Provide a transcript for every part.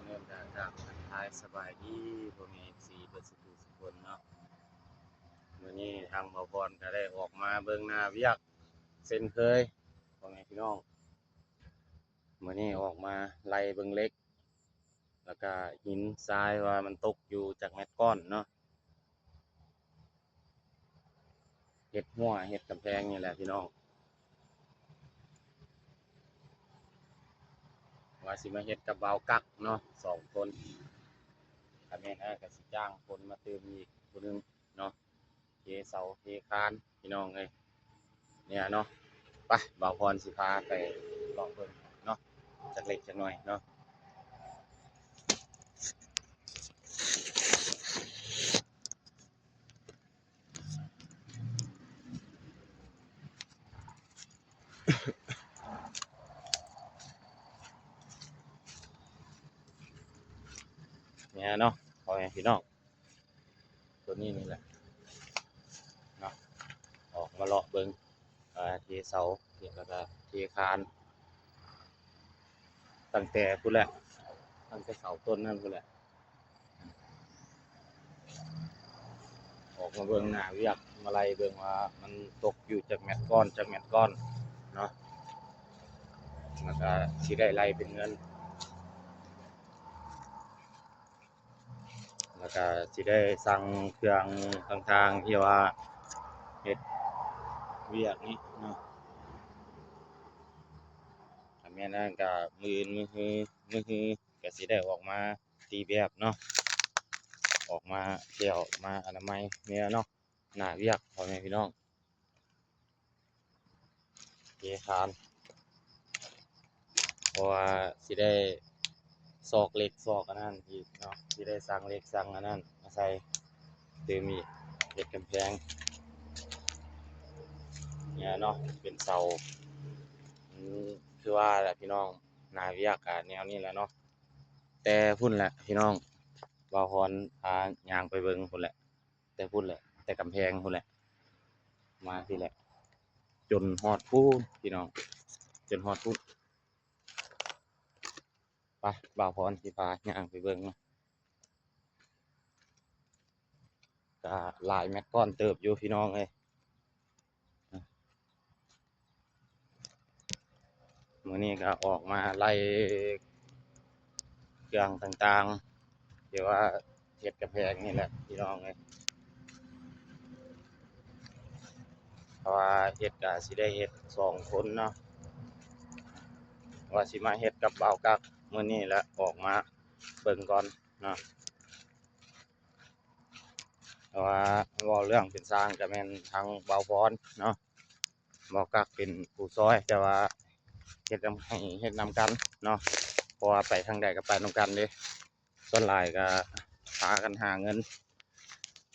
ເລີ່ມຈາກທັກທາຍສະບາຍດີພໍ່ແມ່ເອັຟຊີເບິດສູ່ທຸກຄົນເນາະ. ມື້ນີ້ທາງບ່າວພອນກໍໄດ້ອອກມາເບິ່ງໜ້າວຽກເຊັ່ນເຄີຍພໍ່ແມ່ພີ່ນ້ອງ. ມື້ນີ້ອອກມາໄລ່ເບິ່ງເຫຼັກ ແລ້ວກະຫີນຊາຍວ່າມັນຕົກຢູ່ຈັກແມັດກ້ອນເນາະ. ເຮັດຮົ້ວເຮັດກຳແພງນີ້ແຫຼະພີ່ນ້ອງ. ວ່າຊິມາເຮັດກັບບ່າວກັກເນາະ ສອງຄົນ. ຖ້າແມ່ນອ້າຍກໍຊິຈ້າງຄົນມາຕື່ມອີກຜູ້ໜຶ່ງເນາະ ເທເສົາເທຄານພີ່ນ້ອງເອີຍ. ນີ້ເນາະ ໄປ ບ່າວພອນຊິພາໄປເລາະເບິ່ງເນາະ ຈັກເລັກຈັກໜ້ອຍເນາະ. ນີ້ເນາະ ພໍ່ແມ່ພີ່ນ້ອງ ຕົວນີ້ນີ້ແຫຼະເນາະ ອອກມາເລາະເບິ່ງ ເອີ ເທເສົາ ແລ້ວກໍເທຄານ ຕັ້ງແຕ່ພຸ້ນແຫຼະ ຕັ້ງແຕ່ເສົາຕົ້ນນັ້ນພຸ້ນແຫຼະ. ອອກມາເບິ່ງໜ້າວຽກ ມາໄລ່ເບິ່ງວ່າມັນຕົກຢູ່ຈັກແມັດກ້ອນ ຈັກແມັດກ້ອນເນາະ ແລ້ວກະຊິໄດ້ໄລ່ເປັນເງິນ ແລ້ວກະຊິໄດ້ສັ່ງເຄື່ອງຕ່າງໆ ທີ່ວ່າເຮັດວຽກນີ້ເນາະ. ຖ້າແມ່ນນັ້ນກະມື້ອື່ນ ມື້ຮື ມື້ຮື ກະຊິໄດ້ອອກມາຕີແບບເນາະ ອອກມາແລ້ວ ມາອະນາໄມນີ້ແຫຼະເນາະ ໜ້າວຽກ ພໍ່ແມ່ພີ່ນ້ອງ ເທຄານ ເພາະວ່າຊິໄດ້ຊອກເຫຼັກຊອກອັນນັ້ນອີກເນາະ ຊິໄດ້ສັ່ງເຫຼັກສັ່ງອັນນັ້ນມາໃສ່ຕື່ມອີກ ເຮັດກຳແພງນີ້ເນາະ ເປັນເສົາ. ອືມ ຄືວ່າແຫຼະພີ່ນ້ອງ ໜ້າວຽກກະແນວນີ້ແຫຼະເນາະ. ແຕ່ພຸ້ນແຫຼະພີ່ນ້ອງ ບ່າວພອນພາຍ່າງໄປເບິ່ງພຸ້ນແຫຼະ ແຕ່ພຸ້ນແຫຼະ ແຕ່ກຳແພງພຸ້ນແຫຼະ ມາພີ້ແຫຼະ ຈົນຮອດພຸ້ນພີ່ນ້ອງ ຈົນຮອດພຸ້ນ. ໄປ ບ່າວພອນຊິພາຍ່າງໄປເບິ່ງເນາະ. ກະຫຼາຍແມັດກ້ອນເຕີບຢູ່ພີ່ນ້ອງເອີຍ. ມື້ນີ້ກໍອອກມາໄລ່ເຄື່ອງຕ່າງໆ ທີ່ວ່າເຮັດກຳແພງນີ້ແຫຼະພີ່ນ້ອງເອີຍ ເພາະວ່າເຮັດກໍຊິໄດ້ເຮັດສອງຄົນເນາະ ວ່າຊິມາເຮັດກັບບ່າວກັກ ມື້ນີ້ແຫຼະອອກມາເບິ່ງກ່ອນເນາະ. ເພາະວ່າເວົ້າເລື່ອງເປັນຊ່າງກໍແມ່ນທາງບ່າວພອນເນາະ ບ່າວກັກເປັນຜູ້ຊ່ອຍ ແຕ່ວ່າເຮັດນຳ ໃຫ້ເຮັດນຳກັນເນາະ ເພາະວ່າໄປທາງໃດກໍໄປນຳກັນເດ້. ສ່ວນຫຼາຍກໍພາກັນຫາເງິນ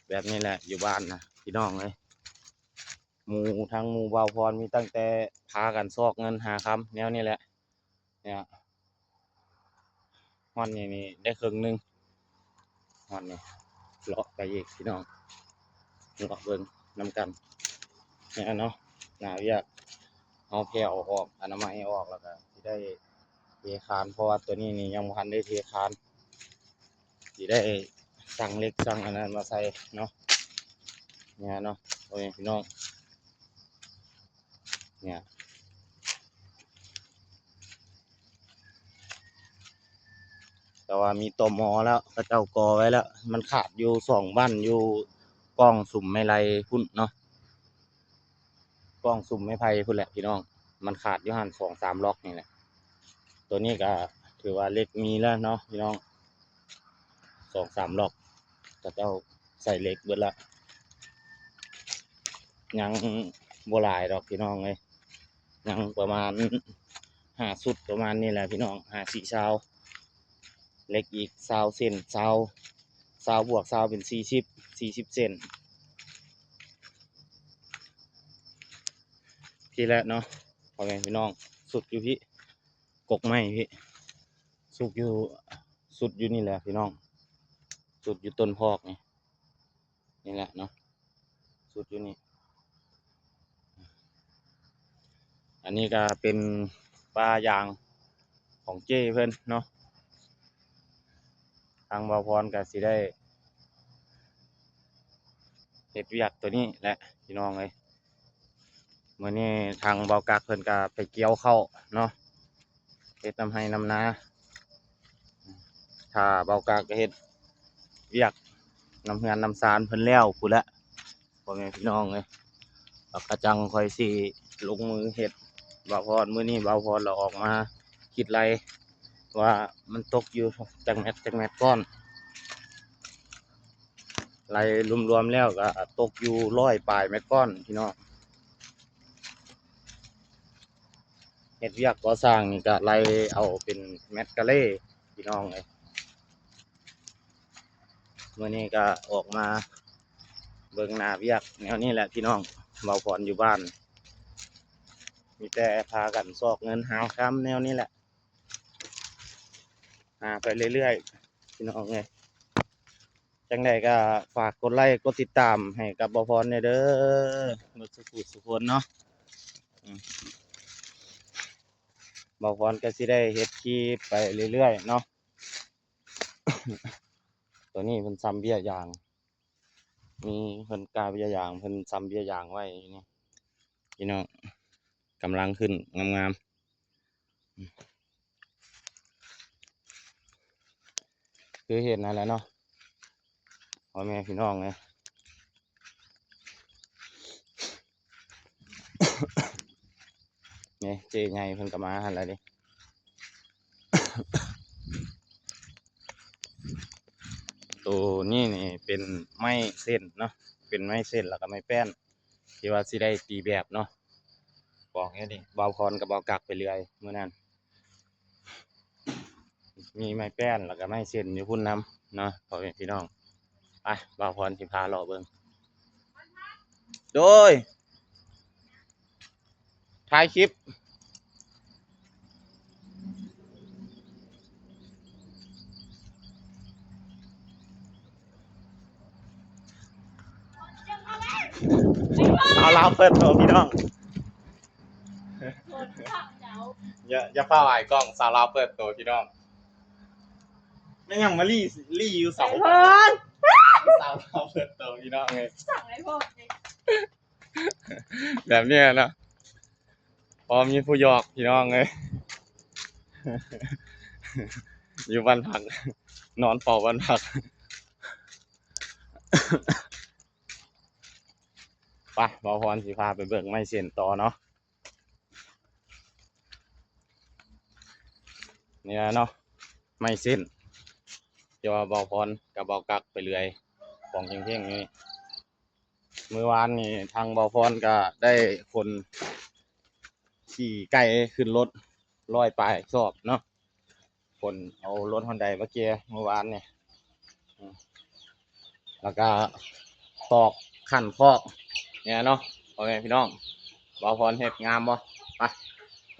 ແບບນີ້ແຫຼະ ຢູ່ບ້ານນະພີ່ນ້ອງເອີຍ. ໝູ່ ທັງໝູ່ບ່າວພອນມີຕັ້ງແຕ່ພາກັນຊອກເງິນຫາຄຳແນວນີ້ແຫຼະ ເນຍ. ຮອດນີ້ນີ້ໄດ້ເຄິ່ງໜຶ່ງ ຮອດນີ້ເລາະໄປອີກພີ່ນ້ອງ ເລາະເບິ່ງນຳກັນ ນີ້ເນາະ. ໜ້າວຽກເຮົາແຜ່ວອອກ ອະນາໄມອອກ ແລ້ວກໍຊິໄດ້ເທຄານ ເພາະວ່າຕົວນີ້ນີ້ຍັງບໍ່ທັນໄດ້ເທຄານ ຊິໄດ້ສັ່ງເຫຼັກສັ່ງອັນນັ້ນມາໃສ່ເນາະ ນີ້ເນາະ ໂອ້ຍພີ່ນ້ອງ ນີ້. ແຕ່ວ່າມີຕໍມໍແລ້ວ ເຂົາເຈົ້າກໍ່ໄວ້ແລ້ວ ມັນຂາດຢູ່ສອງບັ້ນ ຢູ່ກ້ອງສຸມໄມ້ໄຜ່ພຸ້ນເນາະ ກ້ອງສຸມໄມ້ໄຜ່ພຸ້ນແຫຼະພີ່ນ້ອງ ມັນຂາດຢູ່ຫັ້ນສອງສາມລັອກນີ້ແຫຼະ. ຕົວນີ້ກໍຖືວ່າເຫຼັກມີແລ້ວເນາະພີ່ນ້ອງ ສອງສາມລັອກ ເຂົາເຈົ້າໃສ່ເຫຼັກເບິດລະ ຍັງບໍ່ຫຼາຍດອກພີ່ນ້ອງເອີຍ ຍັງປະມານຫ້າຊຸດ ປະມານນີ້ແຫຼະພີ່ນ້ອງ ຫ້າສີ່ຊາວ ເຫຼັກອີກຊາວເສັ້ນ ຊາວ ຊາວບວກຊາວເປັນສີ່ສິບ ສີ່ສິບເສັ້ນ ພີ້ແຫຼະເນາະ ພໍ່ແມ່ພີ່ນ້ອງ. ສຸດຢູ່ພີ້ ກົກໄມ້ພີ້ ສຸດຢູ່ ສຸດຢູ່ນີ້ແຫຼະພີ່ນ້ອງ ສຸດຢູ່ຕົ້ນພອກນີ້ ນີ້ແຫຼະເນາະ ສຸດຢູ່ນີ້. ອັນນີ້ກໍເປັນປ່າຢາງຂອງເຈ້ເພິ່ນເນາະ ທາງບ່າວພອນກໍຊິໄດ້ເຮັດວຽກໂຕນີ້ແຫຼະພີ່ນ້ອງເອີຍ. ມື້ນີ້ທາງບ່າວກັກເພິ່ນກໍໄປກ່ຽວເຂົ້າເນາະ ເຮັດນຳໄຮ່ນຳນາ. ຖ້າບ່າວກັກກໍເຮັດວຽກນຳເຮືອນນຳຊານເພິ່ນແລ້ວພຸ້ນແຫຼະ ພໍ່ແມ່ພີ່ນ້ອງເອີຍ, ແລ້ວກະຈັ່ງຄ່ອຍຊິລົງມືເຮັດ. ບ່າວພອນ ມື້ນີ້ບ່າວພອນລະອອກມາຄິດໄລ່ວ່າມັນຕົກຢູ່ຈັກແມັດ ຈັກແມັດກ້ອນ, ໄລ່ລວມໆແລ້ວກະຕົກຢູ່ຮ້ອຍປາຍແມັດກ້ອນພີ່ນ້ອງ. ເຮັດວຽກກໍ່ສ້າງນີ້ກະໄລ່ເອົາເປັນແມັດກະເລພີ່ນ້ອງເອີຍ. ມື້ນີ້ກະອອກມາເບິ່ງໜ້າວຽກແນວນີ້ແຫຼະພີ່ນ້ອງ. ບ່າວພອນຢູ່ບ້ານ ມີແຕ່ພາກັນຊອກເງິນຫາຄຳແນວນີ້ແຫຼະ ຫາໄປເລື້ອຍໆພີ່ນ້ອງເອີຍ. ຈັ່ງໃດກໍຝາກກົດໄລ້ກົດຕິດຕາມໃຫ້ກັບບ່າວພອນແດ່ເດີ ໝົດສູ່ຜູ້ສູ່ຄົນເນາະ. ອືມ ບ່າວພອນກໍຊິໄດ້ເຮັດຄລິບໄປເລື້ອຍໆເນາະ. ໂຕນີ້ເພິ່ນຊຳເບ້ຍຢາງ ມີເພິ່ນກາເບ້ຍຢາງ ເພິ່ນຊຳເບ້ຍຢາງໄວ້ຢູ່ນີ້ພີ່ນ້ອງ, ກຳລັງຂຶ້ນງາມໆ. ຄືເຫັນນັ້ນແຫຼະເນາະ ພໍ່ແມ່ພີ່ນ້ອງເອີຍ. ນີ້ເຈ້ໃຫຍ່ເພິ່ນກໍມາຫັ້ນແຫຼະເດ້. ໂຕນີ້ນີ້ເປັນໄມ້ເສັ້ນເນາະ ເປັນໄມ້ເສັ້ນ ແລ້ວກໍໄມ້ແປ້ນ ທີ່ວ່າຊິໄດ້ຕີແບບເນາະ. ບອກແນວນີ້ ບ່າວພອນກັບບ່າວກັກໄປເລື້ອຍມື້ນັ້ນ ມີໄມ້ແປ້ນ ແລ້ວກໍໄມ້ເສັ້ນຢູ່ພຸ້ນນຳເນາະ ພໍ່ແມ່ພີ່ນ້ອງ. ໄປ ບ່າວພອນຊິພາເລາະເບິ່ງ ໂດຍ ຖ່າຍຄລິບ ສາວລາວເປີດໂຕພີ່ນ້ອງ. ຢ່າ ຢ່າຟ້າວອາຍກ້ອງ ສາວລາວເປີດໂຕພີ່ນ້ອງ. ແມ່ນຫຍັງມາລີ້ ລີ້ຢູ່ໃສ? ສາວລາວເປີດໂຕພີ່ນ້ອງເອີຍ ສັ່ງໃຫ້ພວກນີ້ ແບບນີ້ເນາະ ພໍມີຜູ້ຫຍອກພີ່ນ້ອງເອີຍ ຢູ່ບ້ານພັກ ນອນເຝົ້າບ້ານພັກ. ໄປ ບ່າວພອນຊິພາໄປເບິ່ງໄມ້ເສັ້ນຕໍ່ເນາະ. ນີ້ແຫຼະເນາະ ໄມ້ເສັ້ນ ທີ່ວ່າບ່າວພອນກັບບ່າວກັກໄປເລື່ອຍຂອງເພງໆນີ້. ມື້ວານນີ້ທາງບ່າວພອນກໍໄດ້ຂົນຂີ້ໄກ່ຂຶ້ນລົດຮ້ອຍປາຍສອບເນາະ. ຂົນເອົາລົດຮອນໄດມາເກຍມື້ວານນີ້ ແລ້ວກະຕອກຂັນຄອກນີ້ເນາະ ພໍ່ແມ່ພີ່ນ້ອງ. ບ່າວພອນເຮັດງາມບໍ່? ໄປ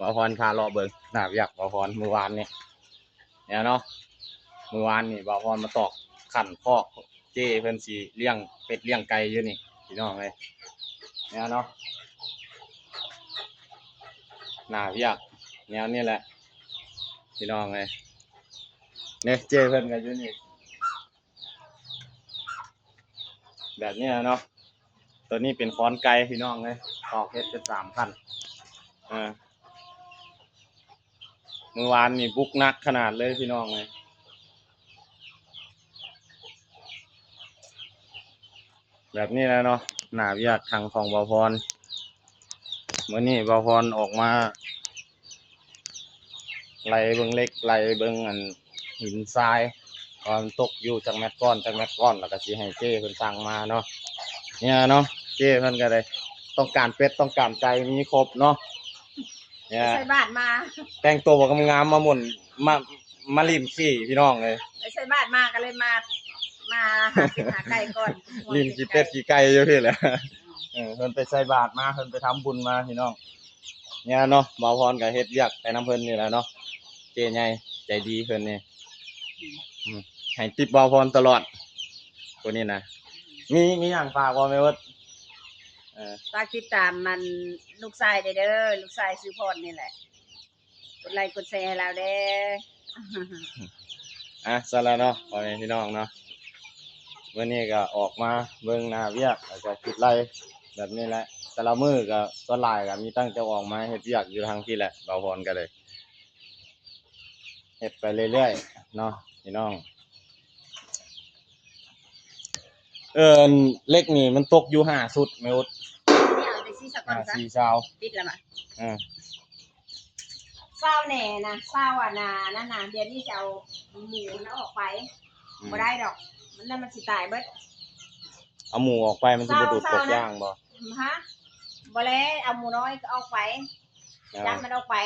ບ່າວພອນພາເລາະເບິ່ງໜ້າວຽກບ່າວພອນມື້ວານນີ້ ນີ້ເນາະ. ມື້ວານນີ້ບ່າວພອນມາຕອກຂັນຄອກ ເຈ້ເພິ່ນຊິລ້ຽງເປັດລ້ຽງໄກ່ຢູ່ນີ້ພີ່ນ້ອງເອີຍ ນີ້ເນາະ. ໜ້າວຽກແນວນີ້ແຫຼະພີ່ນ້ອງເອີຍ. ນີ້ເຈ້ເພິ່ນກໍຢູ່ນີ້ ແບບນີ້ແຫຼະເນາະ. ໂຕນີ້ເປັນຄອນໄກ່ພີ່ນ້ອງເອີຍ ຕອກເຮັດເປັນສາມຂັ້ນ ເອີ ມື້ວານນີ້ບຸກໜັກຂະໜາດເລີຍພີ່ນ້ອງເອີຍ. ແບບນີ້ແຫຼະເນາະ ໜ້າວຽກທາງຂອງບ່າວພອນ. ມື້ນີ້ບ່າວພອນອອກມາໄລ່ເບິ່ງເຫຼັກ ໄລ່ເບິ່ງອັນຫີນຊາຍ ວ່າມັນຕົກຢູ່ຈັກແມັດກ້ອນ ຈັກແມັດກ້ອນ ແລ້ວກໍຊິໃຫ້ເຈ້ເພິ່ນສັ່ງມາເນາະ. ນີ້ເນາະ ເຈ້ເພິ່ນກໍໄດ້ ຕ້ອງການເປັດ ຕ້ອງການໄກ່ ມີຄົບເນາະ. ນີ້ ໃສ່ບາດມາ ແຕ່ງຕົວງາມໆ ມາໝຸ່ນ ມາ ມາຫຼິ້ນຂີ້ພີ່ນ້ອງເອີຍ. ໄປໃສ່ບາດມາກໍເລີຍມາ ມາຫາເປັດຫາໄກ່ກ່ອນ ຫຼິ້ນຂີ້ເປັດຂີ້ໄກ່ຢູ່ພີ້ແຫຼະ. ເອີ ເພິ່ນໄປໃສ່ບາດມາ ເພິ່ນໄປທຳບຸນມາພີ່ນ້ອງ. ນີ້ເນາະ ບ່າວພອນກໍເຮັດວຽກໄປນຳເພິ່ນນີ້ແຫຼະເນາະ ເຈ້ໃຫຍ່ໃຈດີເພິ່ນນີ້ ອືມ ໃຫ້ຕິບບ່າວພອນຕະຫຼອດ ຜູ້ນີ້ນະ. ມີ ມີຫຍັງຝາກບໍ່ແມ່ເວີດ? ເອີ ຝາກຕິດຕາມມັນ ລູກຊາຍແດ່ເດີ ລູກຊາຍຊື່ພອນນີ້ແຫຼະ. ກົດໄລ້ກົດແຊໃຫ້ລາວແດ່. ອ່ະ ຊັ້ນລະເນາະ ພໍ່ແມ່ພີ່ນ້ອງເນາະ ມື້ນີ້ກໍອອກມາເບິ່ງໜ້າວຽກ ແລ້ວກໍຄິດໄລ່ແບບນີ້ແຫຼະ. ແຕ່ລະມື້ກໍສ່ວນຫຼາຍກໍມີຕັ້ງແຕ່ອອກມາເຮັດວຽກຢູ່ທາງພີ້ແຫຼະ ບ່າວພອນກໍເລີຍເຮັດໄປເລື້ອຍໆເນາະພີ່ນ້ອງ. ເອີ ເຫຼັກນີ້ມັນຕົກຢູ່ຫ້າຊຸດແມ່ອຸດ ນີ້ເອົາໄປຊີ້ສະກ່ອນ ຫ້າ ສີ່ ຊາວ ປິດລະມະ ເອີ ຊາວແນ່ນະ ຊາວອັນນ່າ ນັ້ນນະ ດຽວນີ້ຊິເອົາໝູມັນອອກໄປ ອືມ ບໍ່ໄດ້ດອກ ມັນນັ້ນມັນຊິຕາຍເບິດ. ເອົາໝູອອກໄປມັນຊິບໍ່ດູດກົກຢາງບໍ່? ຮະ ບໍ່ແລະ ເອົາໝູນ້ອຍກໍອອກໄປ ເອົາ ຈັບມັນອອກໄປ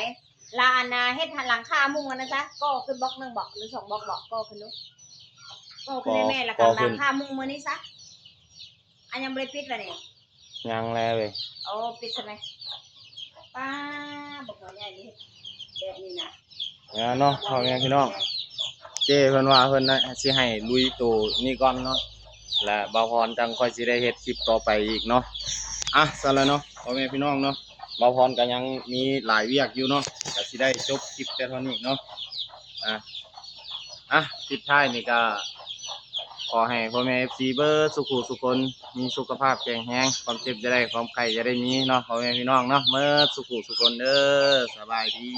ລະອັນນ່າ ເຮັດຫັນຫຼັງຄາມຸງອັນນັ້ນຊະ ກໍ່ຂຶ້ນບລັອກໜຶ່ງບໍ ຫຼືສອງບລັອກບໍ ກໍ່ຂຶ້ນດູ ກໍ່ຂຶ້ນໃຫ້ແມ່ ລະກະຫຼັງຄາມຸງມື້ນີ້ຊະ. ອັນຍັງບໍ່ໄດ້ປິດລະນີ້? ຍັງແລເວີຍ. ໂອ້ ປິດຊະແມະ. ປ້າ ບັກຫົວໃຫຍ່ນີ້ເຮັດແບບນີ້ນະ. ເນາະ ພໍ່ແມ່ພີ່ນ້ອງ ເຈ້ເພິ່ນວ່າເພິ່ນນະ ຊິໃຫ້ລຸຍໂຕນີ້ກ່ອນເນາະ ແລະ ບ່າວພອນຈັ່ງຄ່ອຍຊິໄດ້ເຮັດຄລິບຕໍ່ໄປອີກເນາະ. ອ່ະ ຊັ້ນລະເນາະ ພໍ່ແມ່ພີ່ນ້ອງເນາະ ບ່າວພອນກໍຍັງມີຫຼາຍວຽກຢູ່ເນາະ ກໍຊິໄດ້ຈົບຄລິບແຕ່ເທົ່ານີ້ເນາະ. ອ່ະ ອ່ະ ປິດທ້າຍນີ້ກໍຂໍໃຫ້ພໍ່ແມ່ເອັຟຊີເບິດສູ່ຜູ້ສູ່ຄົນ ມີສຸຂະພາບແຂງແຮງ ຄວາມເຈັບຢ່າໄດ້ ຄວາມໄຂ້ຢ່າໄດ້ມີເນາະ ພໍ່ແມ່ພີ່ນ້ອງເນາະ ເໝິດສູ່ຜູ້ສູ່ຄົນເດີ. ສະບາຍດີ.